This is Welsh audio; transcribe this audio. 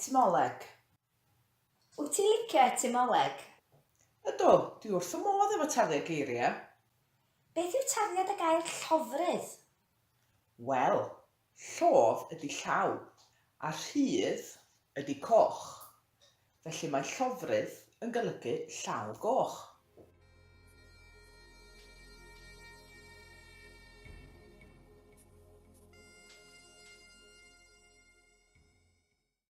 Etymoleg. Wyt ti'n licio etymoleg? Ydw, dwi wrth fy modd efo tarddiad geiriau. Beth yw tarddiad y gair llofrudd? Wel, llof ydy llaw, a rhydd ydy coch. Felly mae llofrudd yn golygu llaw goch.